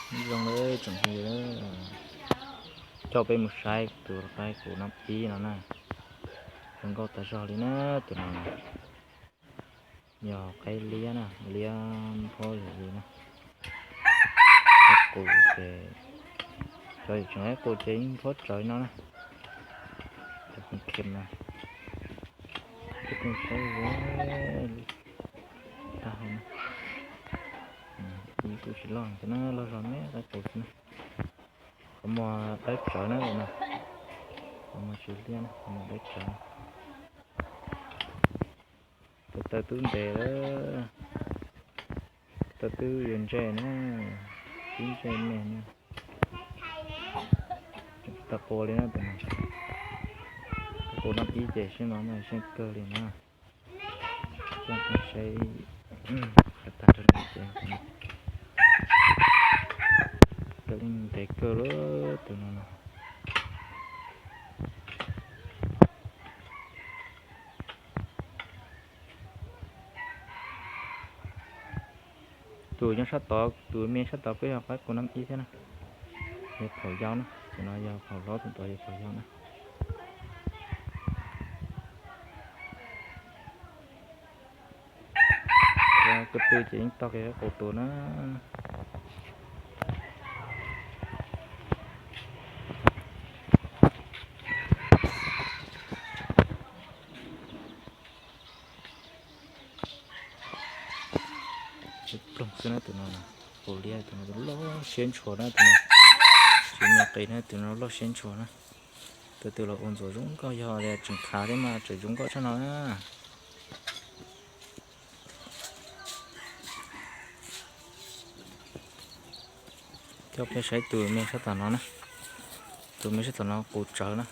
Zoo li tsoom phooj ywg, coj peb mus saib tus qaib qus nab ib no na. Zoo nkauj tag zog li na, tus no na. Yog qaib liab na, liab nphob yam li na. Qaib qus ces, cov yam tseem qaib qus ces yeej nphob tsawv no na. Cov kheem kheem no, peb saib tag hauv na. Ib kuj tsis loj thiab na, loj zog me qaib qus xwb na. Qhov muag dawb tsawv na, qhov muag tsis liab na, qhov muag dawb tsawv. Tus taw twb ntev lawm, taw twb yuav ntsej na, twb ntsej me na. Tsis tau qua li na tus no. Qaib qus nab ib ces sib no mas zeej kawg li na. Coj saib qhov tag rau no ces cov yeej ntev kawg li tus no no. Tus nyob sab tod, tus me sab tod kuj yog qaib qus nab ib thiab na. Yog phaum yau na, tus no yog phaum hlob, tus tod yog phaum yau na. Ko tw ces yeej tau kiag qaib qus tus na. Ploog xwb na tus no, qus liab tus no loj siab ntshua na tus no. Tsis me qis na tus no loj siab ntshua na. Tus twg los ua ntxuav zoo nkauj, yog tias tseem khav thiab mas tseem zoo nkauj tshaj no na. Coj peb saib tus me sab tom no na. Tus me sab tom no qus tsawv na.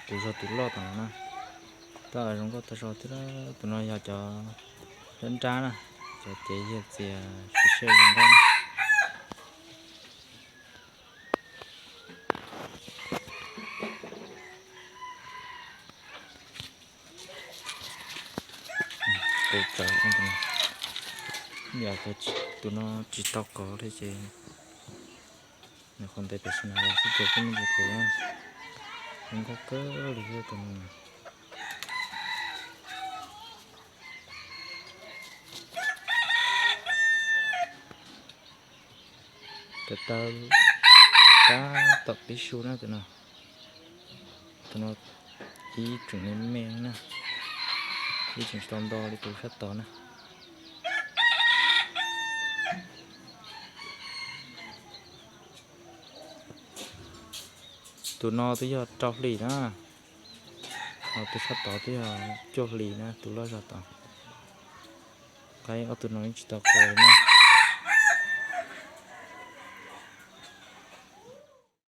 Tus zog tus loj tom no na. Tab zoo nkauj tag zog thiab. Tus no yog cov nrab nrab na, cov cev yag txias sib siab zoo nkauj na. Qus tsawv, yam tus no tsis tau qos li ces nws qhov ntev tam sim no los xwb ces kuj me ntsis qus na. Zoo nkauj kawg li thiab tus no. Cov taw tab tom pib su na tus no. Tus no ib tseem me me na, ib tseem tsis tau nto li tus sab tod na. Tus no twb yog rau hlis na, ho tus sab tod twb yog cuaj hlis na, tus loj zog tod. Qaib ob tug no yeej tsis tau qua li na.